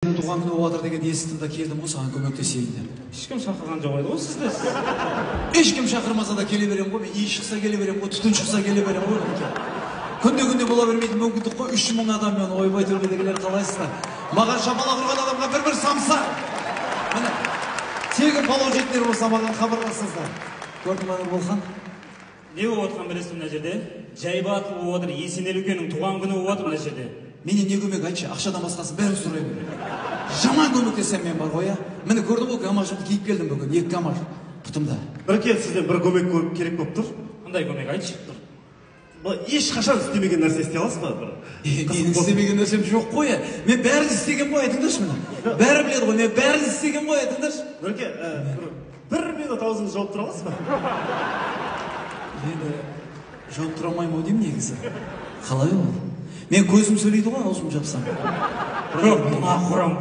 Туған күні болып жатыр дегенді естідім да, келдім ғой саған көмектесейін деп. Ешкім шақырған жоқ еді ғой сізді. Ешкім шақырмаса да келе беремін ғой мен. Иіс шықса, келе беремін ғой, түтін шықса, келе беремін ғой. Мінекей, күнде күнде бола бермейтін мүмкіндік қой. 3 мың адаммен. Ойбай, төбедегілер, қалайсыздар? Маған шапалақ ұрған адамға бір бір самса. Міне, тегін палау жейтіндер болса, маған хабарласыңыздар. Көрдің ба, Нұрболхан? Не болып жатқанын білесіз мына жерде? Жайбат болып жатыр, Есенел үлкеннің туған күні болып жатыр мына жерде. Менен не көмек, айтшы? Ақшадан басқасын бәрін сұрай бер. Жаман көмектессем мен бар ғой, иә. Міне, көрдің ғой, гамашымды киіп келдім бүгін, екі гамаш бұтымда. Нұреке, сізден бір көмек керек болып тұр. Қандай көмек, айтшы? Былай ешқашан істемеген нәрсе істей аласыз ба бір? Менің істемеген нәрсем жоқ қой, иә. Мен бәрін істегенмін ғой, айтыңдаршы. Міне, бәрі біледі ғой, мен бәрін істегенмін ғой, айтыңдаршы. Нұреке, бір минут аузыңызды жауып тұра аласыз ба? Енді жауып тұра алмаймын ау деймін негізі. Қалай ол? Мен көзім сөйлейді ғой аузымды жапсам. Жоқ, мына құрам.